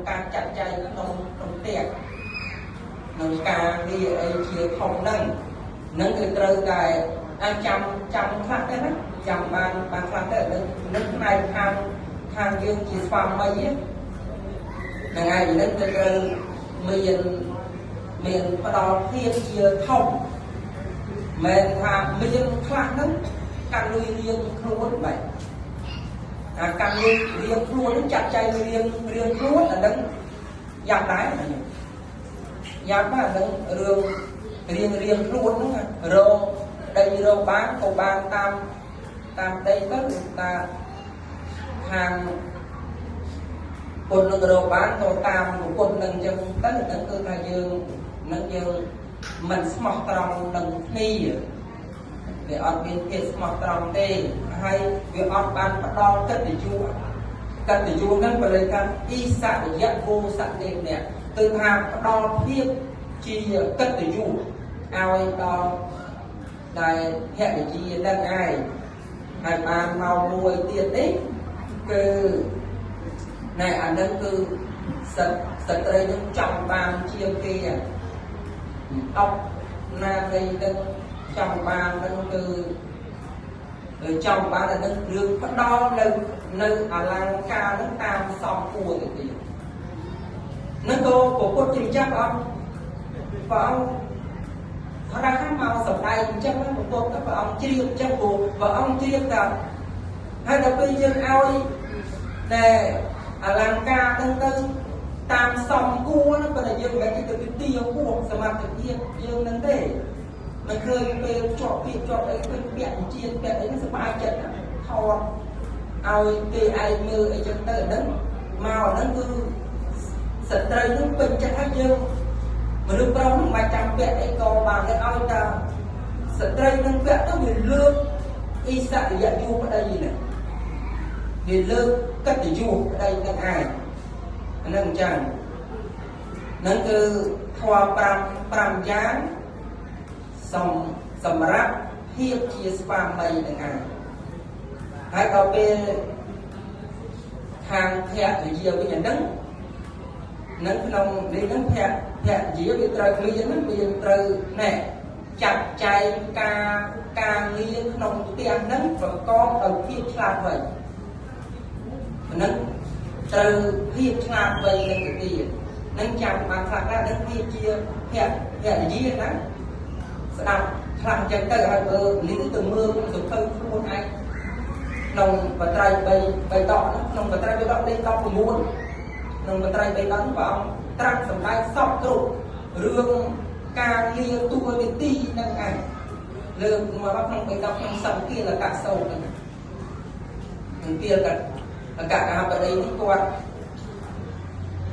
ការចាត់ចែងក្នុងក្នុងផ្ទះក្នុងការងារអីជាធំហ្នឹងនឹងគឺត្រូវតែអាចចាំចាំខ្លះដែរណាចាំបានបានខ្លះទៅនឹងនឹងផ្នែកខាងខាងយើងជាស្វាមីហ្នឹងឯងនឹងគឺត្រូវមានមានផ្ដល់ភាពជាធំមិនថាមានខ្លះហ្នឹងកាន់លុយរៀងខ្លួនបែបអាកាន់លុយរៀងខ្លួនហ្នឹងចាត់ចែងរៀងរៀងខ្លួនអាហ្នឹងយ៉ាប់ដែរយ៉ាប់អាហ្នឹងរឿងរៀងរៀងខ្លួនហ្នឹងរកដីរកបានក៏បានតាមតាមដីទៅតាខាងពុននឹងរកបានក៏តាមប្រពន្ធនឹងអញ្ចឹងទៅហ្នឹងគឺថាយើងនឹងយើងមិនស្មោះត្រង់នឹងគ្នាវាអត់មានភាពស្មោះត្រង់ទេហើយវាអត់បានផ្ដល់កិត្តិយសកិត្តិយសហ្នឹងបើលេថាអ៊ីសរិយៈវោសៈទេអ្នកគឺថាផ្ដល់ភាពជាកិត្តិយសឲ្យដល់ដែលភរិយានឹងឯងហើយបានមកមួយទៀតនេះគឺណែអានឹងគឺស្ត្រីនឹងចង់បានជាងគេអប់ណានៃនឹងចង់បាននឹងគឺចង់បានអានឹងរឿងផ្ដល់នៅនៅអលង្ការនឹងតាមសំគួរទៅទៀតនឹងក៏ពុទ្ធជាម្ចាស់ព្រះអង្គព្រះអង្គថាខាងមកសម្ដែងអញ្ចឹងពុទ្ធព្រះអង្គជ្រាបអញ្ចឹងព្រោះព្រះអង្គជ្រាបថាហើយដល់ពេលយើងឲ្យតែអលង្ការហ្នឹងទៅតាមសំគួរហ្នឹងប៉ុន្តែយើងមិនមែនទៅទីទាពោះសមត្ថភាពយើងហ្នឹងទេមិនឃើញពេលជាប់ពាក្យជាប់អីឃើញពាក់អញ្ជៀនពាក់អីហ្នឹងសប្បាយចិត្តថតឲ្យគេឯងមើលអីចឹងទៅហ្នឹងមកហ្នឹងគឺស្ត្រីហ្នឹងពេញចិត្តហើយយើងមនុស្សប្រុសហ្នឹងមិនចាំពាក់អីក៏បានដែរឲ្យតែស្ត្រីហ្នឹងពាក់ទៅវាលើកអ៊ីសរិយយសប្តីហ្នឹងវាលើកកិត្តិយសប្តីហ្នឹងឯងហ្នឹងអញ្ចឹងហ្នឹងគឺធម៌5 5យ៉ាងសម្រាប់ភាពជាស្វាមីនឹងឯងហើយដល់ពេលខាងភរិយាវិញអាហ្នឹងនឹងក្នុងនេះហ្នឹងភរិយាវាត្រូវមានហ្នឹងមានត្រូវណែចាត់ចែងការការងារក្នុងផ្ទះហ្នឹងប្រកបដោយភាពឆ្លាតវៃហ្នឹងត្រូវភាពឆ្លាតវៃនឹងទៅទៀតនឹងចាំបានខ្លះខ្លះនឹងភាពជាភរិយាណាស្ដាប់ខ្លះអញ្ចឹងទៅហើយមើលនេះទៅមើលក្នុងសភៅខ្លួនឯងក្នុងបត្រៃ3 3ដកហ្នឹងក្នុងបត្រៃ3ដកលេខ19ក្នុងបត្រៃ3ដកព្រះអង្គត្រាស់សម្ដែងសពគ្រប់រឿងការងារតួនាទីហ្នឹងឯងលើកមកក្នុង3ដកក្នុងសង្គាលកសោតហ្នឹងសង្គាលកកកបតីនេះគាត់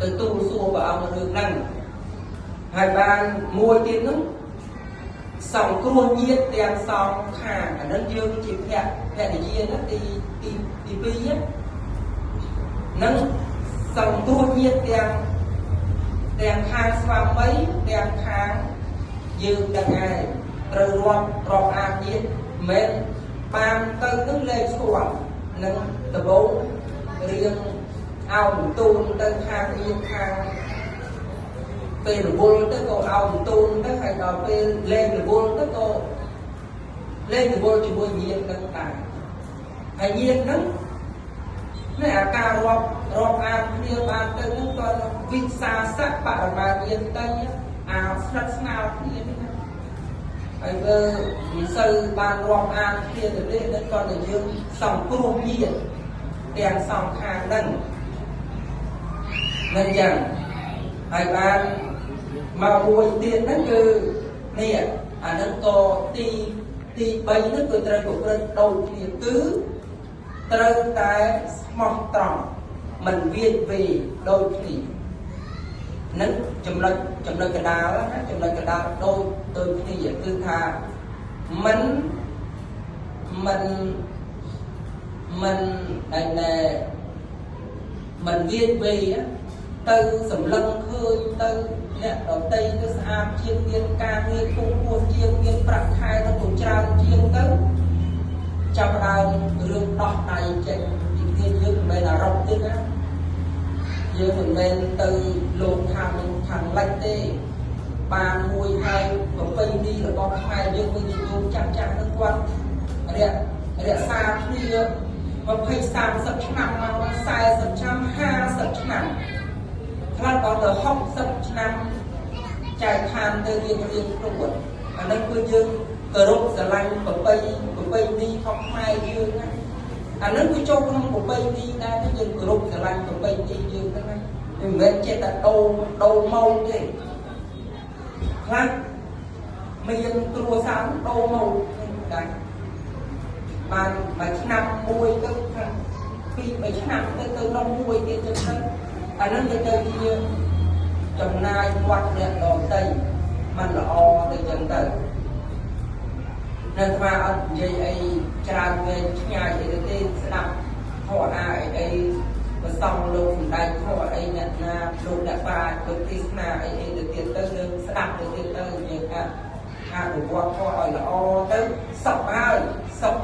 ទៅទូលសួរព្រះអង្គរឿងហ្នឹងហើយបានមួយទៀតហ្នឹងសង្គ្រោះញាតិទាំងសងខាងអានឹងយើងជាភរិយាណាទីទីទី2ហ្នឹងសង្គ្រោះញាតិទាំងទាំងខាងស្វាមីទាំងខាងយើងទាំងឯងត្រូវរាប់រាប់អានញាតិមិនបានទៅនឹងលេខស្គាល់នឹងដំបូងរៀងអោមទូនទៅខាងញាតិខាងពេលរវល់ទៅក៏អោមទូនទៅហើយដល់ពេលលេងរវល់ទៅក៏លេងរវល់ជាមួយញាតិនឹងដែរហើយញាតិហ្នឹងនេះអាការរាប់រាប់អានគ្នាបានទៅហ្នឹងក៏វិសាសៈបរមាញាតិអាស្និទ្ធស្នាលគ្នានេះណាហើយបើមិនសូវបានរាប់អានគ្នាទៅទេហ្នឹងក៏តែយើងសង្គ្រោះញាតិទាំងសងខាងហ្នឹងនឹងចឹងហើយបានមកមួយទៀតហ្នឹងគឺនេះអាហ្នឹងក៏ទីទី3ហ្នឹងគឺត្រូវប្រព្រឹត្តដូចគ្នាគឺត្រូវតែស្មោះត្រង់មិនវាចវេដូចគ្នានឹងចំណុចចំណុចកដាលណាចំណុចកដាលដូចដូចគ្នាគឺថាមិនមិនមិនដែលមិនវាចវេទៅសម្លឹងឃើញទៅអ្នកដតីទៅស្អាតជាងមានការងារគង់ពោះជាងមានប្រាក់ខែទៅក៏ច្រើនជាងទៅចាប់ដើមរឿងដោះដៃចេញពីគ្នាយើងមិនមែនអារម្មណ៍ទេណា យើងមិនមែនទៅលោកខាងខាងលិចទេបានមួយហើយប្រពៃណីរបស់ខ្មែរយើងវិញញោមចាស់ចាស់នឹងគាត់រក្សាគ្នា20 30ឆ្នាំមក40ឆ្នាំ50ឆ្នាំខ្លះដល់ទៅ60ឆ្នាំចែកឋានទៅរៀងរៀងខ្លួនអានេះគឺយើងគោរពស្រឡាញ់ប្រពៃណីของខ្មែរយើងណាអានឹងគឺចូលក្នុងប្រពៃណីដែរយើងគោរពស្រឡាញ់ប្រពៃណីយើងហ្នឹងណាមិនមែនចេះតែដូរម៉ូដទេខ្លះមានគ្រួសារដូរម៉ូដដែរបានមួយឆ្នាំមួយទៅខាងពីរបីឆ្នាំទៅដល់មួយទៀតចឹងទៅអានឹងទៅទៅជាចំណាយវត្តអ្នកដទៃมันល្អទៅចឹងទៅនៅស្មាអត់និយាយអីច្រើនវែងឆ្ងាយអីទេស្ដាប់ធម៌អាអីប្រសងលោកសំដែងធម៌អីអ្នកណាលោកអ្នកបាលោកទេសនាអីអីទៅទៀតទៅយើងស្ដាប់ទៅទៀតទៅយើងអនុវត្តធម៌ឲ្យល្អទៅសុខហើយសុខ